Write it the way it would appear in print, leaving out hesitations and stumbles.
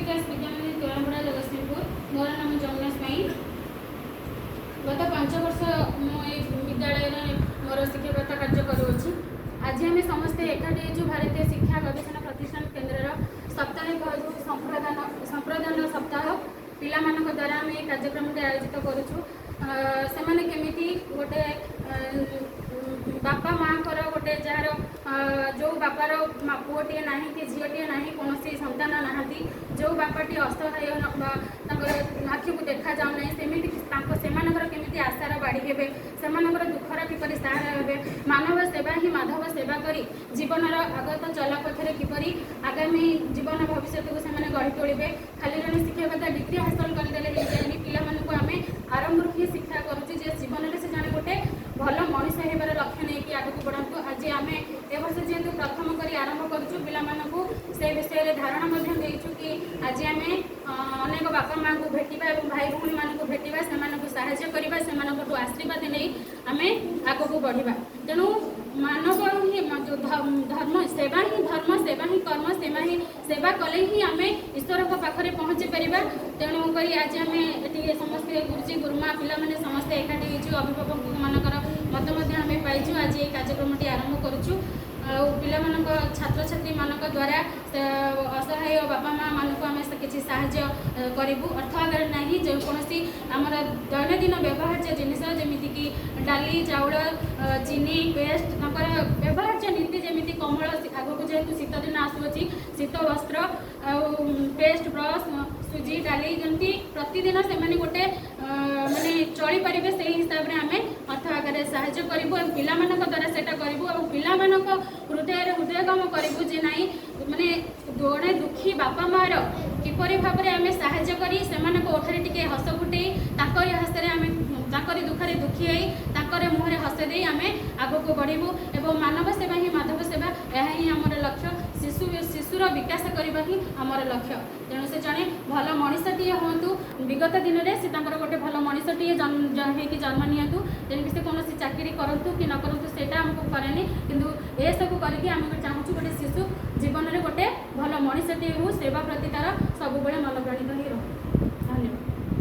ବିକାଶ ବିଜ୍ଞାନ ତୋଳମୁଡ଼ା, ଜଗତସିଂହପୁର। ମୋର ନାମ ଯମୁନା ସ୍ୱାଇଁ। ଗତ 5 ବର୍ଷ ମୁଁ ଏଇ ବିଦ୍ୟାଳୟରେ ମୋର ଶିକ୍ଷକତା କାର୍ଯ୍ୟ କରୁଅଛି। ଆଜି ଆମେ ସମସ୍ତେ ଏକାଠି ହେଇଛୁ ଭାରତୀୟ ଶିକ୍ଷା ଗବେଷଣା ପ୍ରତିଷ୍ଠାନ କେନ୍ଦ୍ରର ସାପ୍ତାହିକ ଯେଉଁ ସମ୍ପ୍ରଦାନ ସପ୍ତାହ, ପିଲାମାନଙ୍କ ଦ୍ୱାରା ଆମେ ଏହି କାର୍ଯ୍ୟକ୍ରମଟି ଆୟୋଜିତ କରୁଛୁ। ସେମାନେ କେମିତି ଗୋଟେ ବାପା ମାଆଙ୍କର ଗୋଟେ ଯାହାର ଯେଉଁ ବାପାର ପୁଅଟିଏ ନାହିଁ କି ଝିଅଟିଏ ନାହିଁ, କୌଣସି ସନ୍ତାନ ନାହାନ୍ତି, ଯେଉଁ ବାପାଟି ଅସହାୟ ବା ତାଙ୍କର ଆଖିକୁ ଦେଖାଯାଉନାହିଁ, ସେମିତି ସେମାନଙ୍କର କେମିତି ଆଶାର ବାଡ଼ି ହେବେ, ସେମାନଙ୍କର ଦୁଃଖର କିପରି ସାହାରା ହେବେ, ମାନବ ସେବା ହିଁ ମାଧବ ସେବା କରି ଜୀବନର ଆଗତ ଚଲାପଥରେ କିପରି ଆଗାମୀ ଜୀବନ ଭବିଷ୍ୟତକୁ ସେମାନେ ଗଢ଼ି ତୋଳିବେ। ଖାଲି ଜଣେ ଶିକ୍ଷକତା ଡିଗ୍ରୀ ହାସଲ କରିଦେଲେ ହେଇଯାଏନି। ପିଲାମାନଙ୍କୁ ଆମେ ଆରମ୍ଭରୁ ହିଁ ଶିକ୍ଷା କରୁଛୁ ଯେ ଜୀବନରେ ସେ ଜଣେ ଗୋଟେ ଭଲ ମଣିଷ ହେବାର ଲକ୍ଷ୍ୟ ନେଇକି ଆଗକୁ ବଢ଼ନ୍ତୁ। ଆଜି ଆମେ ଏ ବର୍ଷ ଯେହେତୁ ପ୍ରଥମ କରି ଆରମ୍ଭ କରୁଛୁ, ପିଲାମାନଙ୍କୁ ସେ ବିଷୟରେ ଧାରଣା ମଧ୍ୟ ଦେଇଛୁ କି ଆଜି ଆମେ ଅନେକ ବାପା ମାଆଙ୍କୁ ଭେଟିବା ଏବଂ ଭାଇ ଭଉଣୀମାନଙ୍କୁ ଭେଟିବା, ସେମାନଙ୍କୁ ସାହାଯ୍ୟ କରିବା, ସେମାନଙ୍କଠୁ ଆଶୀର୍ବାଦ ନେଇ ଆମେ ଆଗକୁ ବଢ଼ିବା। ତେଣୁ ମାନବ ହିଁ ଯୋଉ ଧର୍ମ, ସେବା ହିଁ ଧର୍ମ, ସେବା ହିଁ କର୍ମ, ସେବା କଲେ ହିଁ ଆମେ ଈଶ୍ୱରଙ୍କ ପାଖରେ ପହଞ୍ଚି ପାରିବା। ତେଣୁ କରି ଆଜି ଆମେ ଏଠି ସମସ୍ତେ ଗୁରୁଜୀ, ଗୁରୁମା, ପିଲାମାନେ ସମସ୍ତେ ଏକାଠି ହେଇଛୁ। ଅଭିଭାବକମାନଙ୍କର ମତ ମଧ୍ୟ ଆମେ ପାଇଛୁ। ଆଜି ଏହି କାର୍ଯ୍ୟକ୍ରମଟି ଆରମ୍ଭ କରୁଛୁ ଆଉ ପିଲାମାନଙ୍କ, ଛାତ୍ରଛାତ୍ରୀମାନଙ୍କ ଦ୍ୱାରା ସେ ଅସହାୟ ବାପା ମାଆମାନଙ୍କୁ ଆମେ ସେ କିଛି ସାହାଯ୍ୟ କରିବୁ। ଅର୍ଥ ଆଗରେ ନାହିଁ, ଯେକୌଣସି ଆମର ଦୈନନ୍ଦିନ ବ୍ୟବହାର୍ଯ୍ୟ ଜିନିଷ, ଯେମିତିକି ଡାଲି, ଚାଉଳ, ଚିନି, ପେଷ୍ଟ, ତାଙ୍କର ବ୍ୟବହାର୍ଯ୍ୟ ନୀତି, ଯେମିତି କମ୍ବଳ, ଆଗକୁ ଯେହେତୁ ଶୀତ ଦିନ ଆସୁଅଛି, ଶୀତ ବସ୍ତ୍ର ଆଉ ପେଷ୍ଟ, ବ୍ରସ୍, ସୁଜି, ଡାଲି, ଯେମିତି ପ୍ରତିଦିନ ସେମାନେ ଗୋଟେ ମାନେ ଚଳିପାରିବେ, ସେଇ ହିସାବରେ ଆମେ ଅର୍ଥ ଆକାରରେ ସାହାଯ୍ୟ କରିବୁ ଏବଂ ପିଲାମାନଙ୍କ ଦ୍ୱାରା ସେଇଟା କରିବୁ ଏବଂ ପିଲାମାନଙ୍କ ହୃଦୟରେ ହୃଦୟଙ୍ଗମ କରିବୁ ଯେ ନାଇଁ, ମାନେ ଜଣେ ଦୁଃଖୀ ବାପା ମାଆର କିପରି ଭାବରେ ଆମେ ସାହାଯ୍ୟ କରି ସେମାନଙ୍କ ଓଠରେ ଟିକେ ହସ ଫୁଟେଇ, ତାଙ୍କରି ହସରେ ଆମେ, ତାଙ୍କରି ଦୁଃଖରେ ଦୁଃଖୀ ହେଇ, ତାଙ୍କର ମୁହଁରେ ହସ ଦେଇ ଆମେ ଆଗକୁ ବଢ଼ିବୁ। ଏବଂ ମାନବ ସେବା ହିଁ ମାଧବ ସେବା, ଏହା ହିଁ ଆମର ଲକ୍ଷ୍ୟ। ଶିଶୁର ବିକାଶ କରିବା ହିଁ ଆମର ଲକ୍ଷ୍ୟ। ତେଣୁ ସେ ଜଣେ ଭଲ ମଣିଷଟିଏ ହୁଅନ୍ତୁ। ବିଗତ ଦିନରେ ସେ ତାଙ୍କର ଗୋଟେ ଭଲ ମଣିଷଟିଏ ହେଇକି ଜନ୍ମ ନିଅନ୍ତୁ। ତେଣିକି ସେ କୌଣସି ଚାକିରି କରନ୍ତୁ କି ନ କରନ୍ତୁ, ସେଇଟା ଆମକୁ କରେନି। କିନ୍ତୁ ଏସବୁ କରିକି ଆମେ ଚାହୁଁଛୁ ଗୋଟେ ଶିଶୁ ଜୀବନରେ ଗୋଟେ ଭଲ ମଣିଷଟିଏ ହଉ, ସେବା ପ୍ରତି ତାର ସବୁବେଳେ ମନପ୍ରାଣିତ ହେଇ ରହୁ।